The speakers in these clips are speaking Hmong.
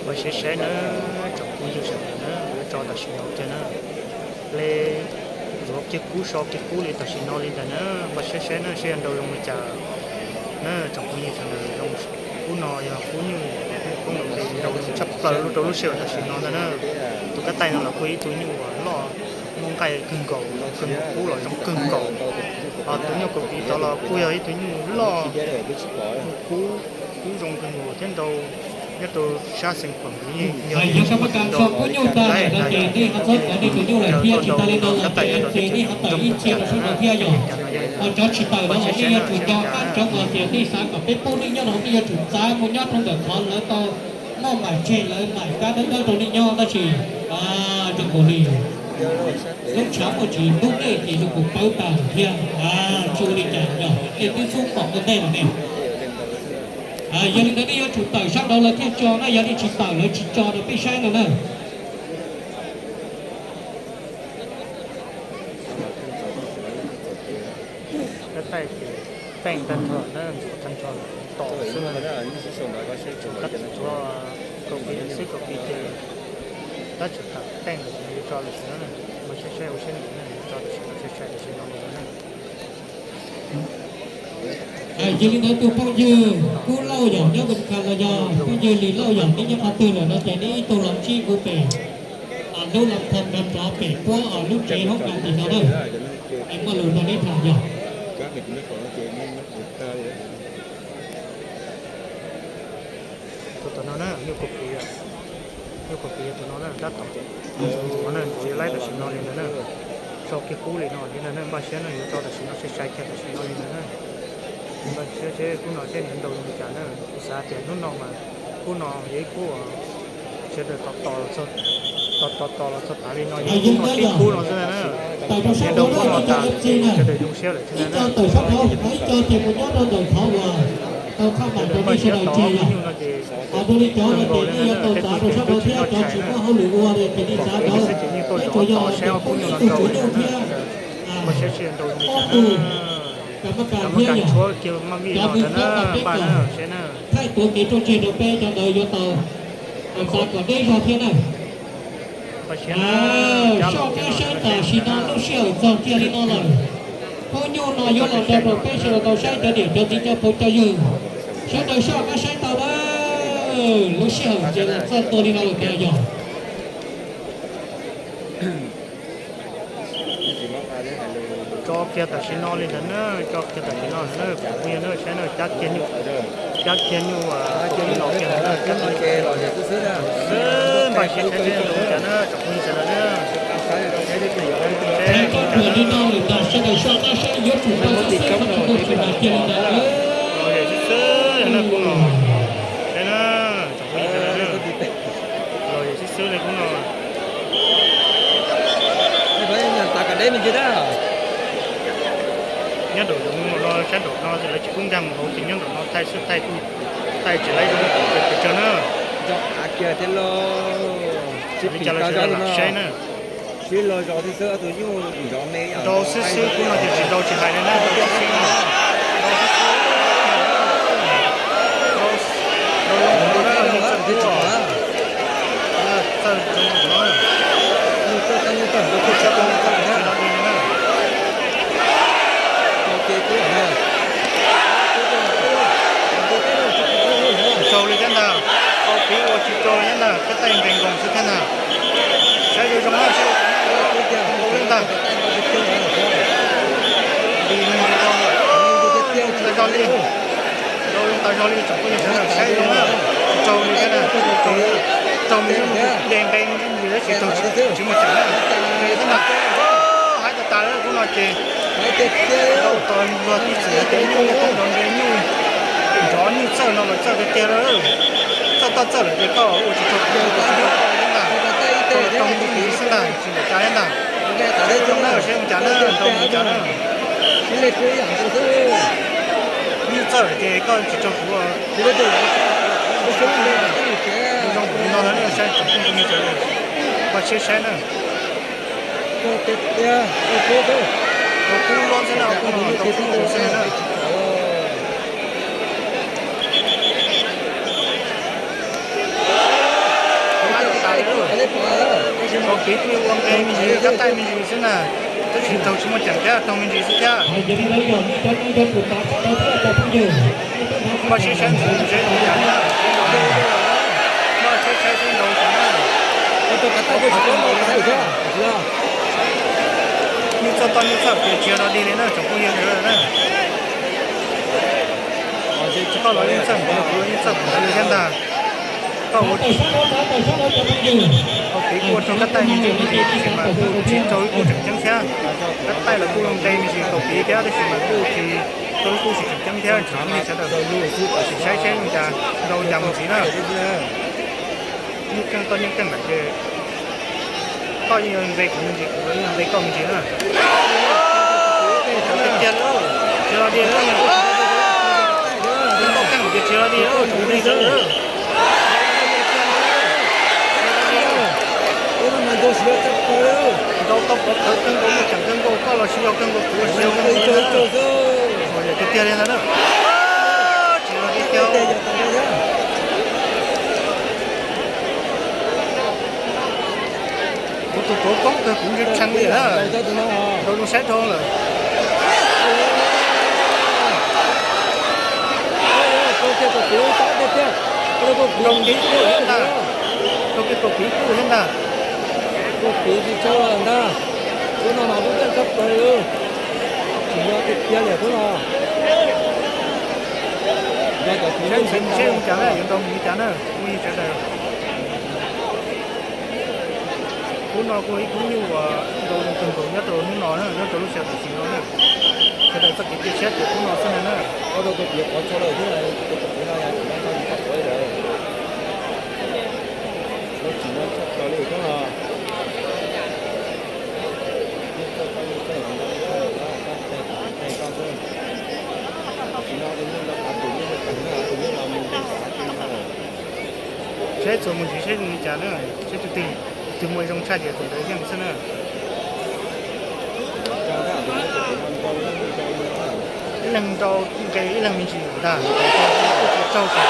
Npaj siab saib na, tsoom phooj ywg sawv daws na, yuav tso tam sim no kiag na. Hle ntxuav kiag kub so kiag kub li tam sim no li ntawd na. Npaj siab saib na, saib yog nrau zoo li cas na. Tsoom phooj ywg sawv daws, zoo kub no yog kub nyuj kub nkaus li, nrau zoo tshaj plaws rau lub sij hawm tam sim no ntag na. Tus kab taij no los kuj ib tug nyuj uas loj, muaj nqaij kawg nkaus, kub los zoo kawg nkaus. Ho tus nyuj kaus piv tod los kuj yog ib tug nyuj loj, kub, kub zoo kawg nkaus thiab nrau nyob rau sab xeev Pom Npiv. Yog kab taij no ces nej ho txhob kov nej tus nyuj lawm thiab, tsis tas li ntawd los ces nej ho tawm ib txhia rau sab no thiab yog. Ho cov tsis tawm no los nej yuav tsum nco qab cov uas tias nej xav kom peb pub nej nyob no, nej yuav tsum txav mus nyob rau ntawm qhov lawv tau muaj maim tseg, lawv maim kab dawb dawb rau nej nyob tab sis zoo nkaus li lub tshav muaj tsis ntub nej ces zoo nkaus pawv tas lawm thiab. Tsis ua li cas yog nej twb xub pom ua ntej lawm ne. Yog li ntawd nej yuav tsum tawm sab nraud lawv thiaj tso na, yog nej tsis tawm lawv tsis tso rau peb saib no na. Kab taij ces teej tag nrho na, ntxuav tag nrho, tom xwb na. Tshuav kab, tshuav kaus piv xwb, kaus piv ces tab tsis tawm teej lawm, yuav tso tam sim no na. Npaj siab saib ua siab ntawd na, yuav tso tam sim no, sai sai tam sim no li ntawd na. Yog li ntawd tus phooj ywg Kub Lauj yom, nyob Vis Khas los yog phooj ywg Lis Lauj yom, nej nyob qhov twg lawm no ces nej ib tug los ntsib kuv pem lub Lam Thom nrov nrov pem puab lub tsev hoob kas tim no na. Es muaj lus rau neb tham yog. Tus tom no na, nyuj kaus piv, nyuj kaus piv yog tus no na, tab tom ntxuav na, ntxuav yuav laib tam sim no li ntawd na. Tso kiag kub li no thiab na, npaj siab na, yuav tso tam sim no, sai sai kiag tam sim no li ntawd na. Npaj siab seb kub no seb nws nrau zoo li cas na. Kuv xav tias hnub no mas kub no yog ib kub sawv daws tos tos los txog, tos tos tos los txog tav li no yog kub no ib kub no xwb na. Yog nrau kub no tas sawv daws zoo siab lawm xwb na. Sawv daws npaj siab tos ob kub nyuj no ces kawg nkaus li na, tej tug ces twb tsis noj tshais na. Pom kev xwb ces yeej tuaj zov tos saib ob kub nyuj no nrau li ntawd na. Npaj siab seb nrau zoo li cas na. Cov mab kas tshuab kiag maj mij no ntawd na, npaj na, saib na. Thaij tuav kev rau tseg rau peb cov ntawd yuav tau xav kom deb zog thiab na. Soj qab saib tam sim no lub sij hawm txog kiag li no lawm. Kub nyuj no yuav los nrau rau peb sawv daws tau saib, cov niam cov txiv cov phooj cov ywg, sawv daws soj qab saib tau na. Lub sij hawm ces los txog ntua li no lawm tiag yog. Tso kiag tam sim no li ntawd na, tso kiag tam sim no ntawd na, phooj ywg na, saib na, cab kiag nyuj, cab kiag nyuj, cab kiag nyuj los kiag ntawd na, cab kiag nyuj. Xwb npaj siab saib seb zoo li cas na, tsoom phooj ywg sawv daws na. Saib zoo li cas na. Los yam xwb xwb na kub no. Saib na, tsoom phooj ywg sawv daws na. Los yam xwb xwb li kub no. Nyob nraum zoov no, sab nraum no ces lawv tsis pub nkag mus hauv ces nyob nraum no thaij xwb, thaij kuj thaij tsis laib zoo pes tsawg na. Li cas los sawv daws lam saib na. Nrau xwb xwb kub no ces tsis nrau tsis hais li na, nrau xwb xwb. Nrau zoo no na, nyuj txawj kub, txawj zoo no na. Nyuj txawj, nyuj txawj, nyuj txawj, nyuj txawj. Tsis raug li thiab ntag, qau piv ua tsis raug li thiab ntag, kab taij nqes nkoos xwb thiab ntag. Saib zoo zoo na, saib zoo zoo na, zoo zoo li ntag. Nti neeg zoo zoo, tas zog li, zoo zoo tas zog li, tsoom phooj ywg sawv daws saib zoo na, tsis raug li thiab na, tsis raug li, raug li, nqes nqes ntsis tab sis raug tsis muaj ceem na, nqes xwb ntag. Haib tas tas lawm kub no ces, tos luag tib txwm hais tias nyuj nrov nqes nyuj, nrov nyuj txawj no los txawj tiag tiag lawm. Txawj toj txawj lawm ces koj ua tsis raug kuv, ua tsis raug koj thiab ntag. Raug li raug li xwb ntag, tsis npaum cas thiab ntag. Saib zoo na, saib zoo cas na, nrau li cas na. Nyuj txawj lawm ces koj tsis raug kuv. Zoo li no na, saib tsoom phooj ywg sawv daws, npaj siab saib na. Rau kub luab xwb na, kub no rau kub xwb na. Kaus Piv kuj ua nqe me ntsis, kab taij me ntsis xwb na, tab sis raug tsis muaj ceem thiab, raug me ntsis xwb thiab. Npaj siab saib ntxiv seb zoo li cas thiab. Npaj siab saib seb nrau li cas na. Yeej txawj toj yeej txawj kev tsis yog dog dig li na tsoom phooj ywg na. Koj los yeej txawj npav, kuv los yeej txawj npav li thiab ntag. Koj ua, Kaus Piv kuj ua raug kab taij me ntsis me ntsis tab sis mas kuj tsis raug ib khub tseem ceeb thiab. Kab taij los kuj ua nqe me ntsis Kaus Piv thiab tab sis mas kuj tsis raug ib khub tseem ceeb thiab, tsis muaj li sawv daws saib seb zoo cas nrau cas mus ntxiv na. Yeej keej toj yeej keej lawm ces koj yeej yuav nqe kuv me ntsis, kuv yeej yuav nqe koj me ntsis na. Tsis los li, tsis los li, tsis los li, tsis los li. Nrau tau pov khawv kawg nkaus, muaj ceem kawg nkaus, koj los tsis yog kawg nkaus, kuv los tsis yog kawg nkaus li. Tiag tiag li ntag na. Tsis los li tiag. Kuv tus tuav koob kawg kuv ntsia tshee li na. Nrau zoo saib dhau lawm. Nrau kiag Kaus Piv kuj thiab ntag. Nrau kiag Kaus Piv kuj thiab ntag. Kaus Piv tsis tshua ntag. Khub no mas lub ntsej tshaj plaws li. Tsis yog tiag tiag li khub no. Saib ntxiv seb zoo cas na, yuav nrau mus li cas na phooj ywg sawv daws. Khub no kuj ib khub nyuj uas nrau zoo kawg nkaus nyob rau hnub no na, nyob rau lub sij hawm tam sim no na. Sawv daws txoj kev cia siab ces khub no xwb na na. Saib txuas mus ntxiv saib zoo li cas na, saib tus twg, tus twg muaj zoo tshaj ces tus ntawd yeej xwb na. Ib leeg nrau nqe ib leeg me ntsis ntag. Tsis raug, tseem ceeb pes tsawg thiab.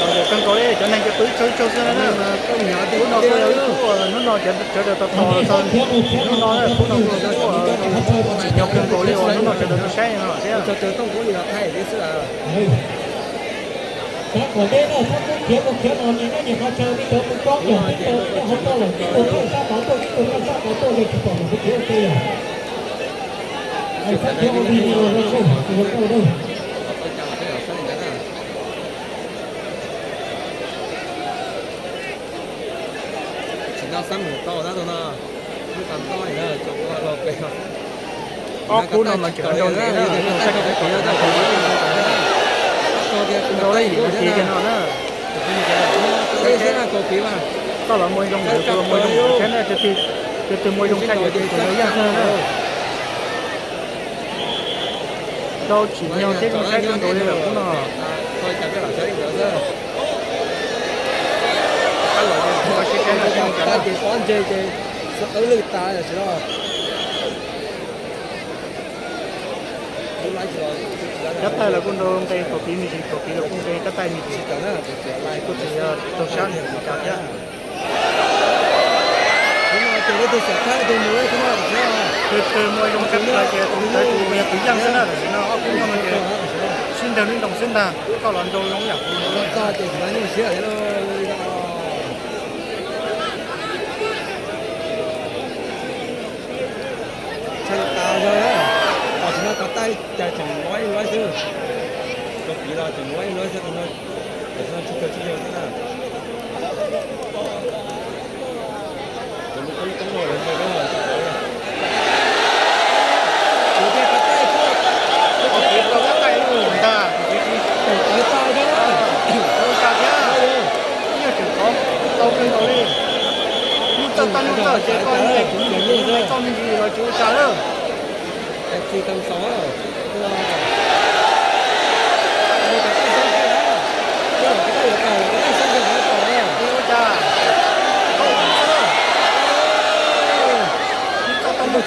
Tau zaum kawg nkaus li, cov neeg ces pw ib tsaug ib tsaug xwb na. Khub no kuj yog ib khub uas hnub no sawv daws tos tos los txog hnub no, khub no kuj yog ib khub uas tsim nyog kawg nkaus li uas hnub no sawv daws tuaj saib no thiab. Sab tom ntej na, sab tub khiav mus khiav los nias neb nias qhov chaw, nej cov tus koob yog tib tug nyob hauv toj lawm, tib tug nyob sab tod tuaj, tib tug nyob sab tod tuaj, yog tsis pom lawm kuv txiv ua ke yog. Sab khiav ua video los zoo, ua nkauj na. Tsis nto xab mus tau tab tus no, lub tas toj los pem. Ob khub no mas tseem nrau ntev na, yog tias tau saib rau peb pom na, nrau lawm yim nas this kiag no na. Koj los muaj zoo ntawd, kuv los muaj zoo ntawd thiab na, tus twg muaj zoo tshaj ces tus ntawd yeej xwb na. Nrau tsim nyog thiab zoo saib kawg nkaus li lawm khub no. Kab taij los kuj nrau nqe Kaus Piv me ntsis, Kaus Piv los kuj nqe kab taij me ntsis, kuj tsis yog raug sab li cas thiab. Tus twg muaj zoo tshaj plaws ces tus ntawd kuj yog tus yeej xwb na, tam sim no ob khub no ces sib nrag lub ntoo xwb ntag, koj los nrau zoo yam kuv. Tshee tas zog, tam sim no kab taij cas tseem muaj ib lub xwb, Kaus Piv los tseem muaj ib lub xwb, tam sim no tsis kawg tsis yog xwb na. Ntag, ntag thiab, yog tseem qhov tau kawg nkaus li. Nyuj txawj toj nyuj txawj ces koj nqe kuv me ntsis, kuv nqe koj me ntsis los tsis ua cas lawm. Tsis ua cas, tau kuv xwb. Nyuj txawj toj Yog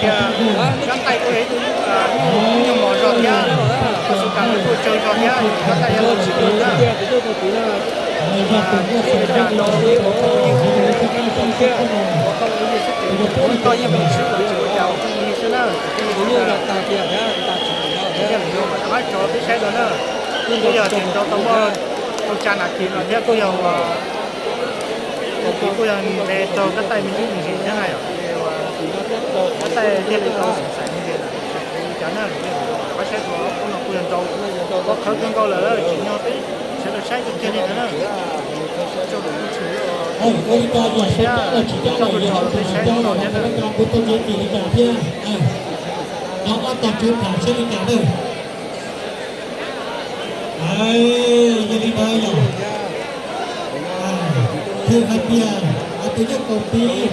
tias koj tais kuj yog ib tug nyuag mos zog thiab, koj xub kam kuj tsawg zog thiab, koj tais yog lub tsis tuag na. Ib yam rau peb ua yeej xwb, koj yeej mus swb ua tsis ua cas ua koj ua yeej xwb na. Ib yam li no mas rov qab tso peb saib dua na. Kuj yog tias nrau tau muaj rau xya nas this no thiab kuj yog ua Kuv kuj yog npe rau koj tais me ntsis me ntsis thiab na yom. Koj tais thiaj li tau xav xav me ntsis li cas na, rov qab saib dua, ub no kuj yog nrau pob khawb kawg nkaus lawm, tsim nyog peb sawv daws saib kiag li ntawd na. Ua li cas yam saib tau los tsis coj los yog tus saib no thiab na. Kuv tus txiv tsis li cas thiab. Nov ob tog tswv tham saib li cas na. Yog li ntawd yog, thwm hais tias tus yawg Kaus Piv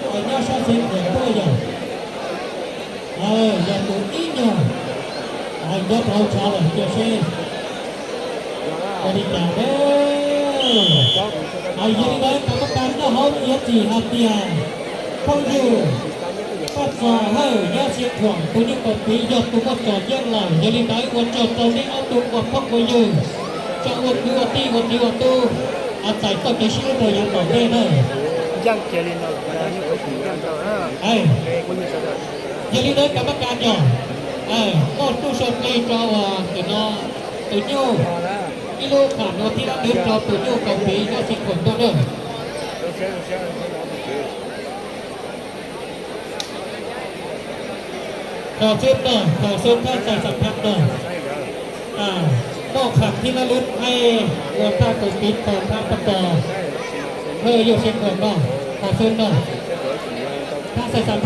uas nyob sab Xeev Khuam tuaj yog, yog tus ib nyuag nyob rau hauv tshav lawm cia seb ua li cas na. Yog li ntawd kom koj tais noj hauv iav txim hais tias phooj ywg Paj Txos Hawj nyob Xeev Khuam tus yawg Kaus Piv yog tus muaj txom yeej lawm, yog li ntawd ua tsaug rau neb ob tug ua phooj ua ywg, tso ua kwv ua tij ua txiv ua tub, txais txoj kev sib hlub rau yav tom ntej na. Yog li ntawd kom koj tais yog muaj tub sau plig rau uas tus no tus nyuj, ib lub kham nua thiab dab twv rau tus nyuj Kaus Piv nyob Xeev Khuam tuaj na. Kho xwb no, kho xwb thaj txais xam phaj no. Muaj kham thib lab lub thaij ua thaj Kaus Piv tog thaj Paj Txos Hawj yug Xeev Khuam no, kho xwb no. Thaj txais xam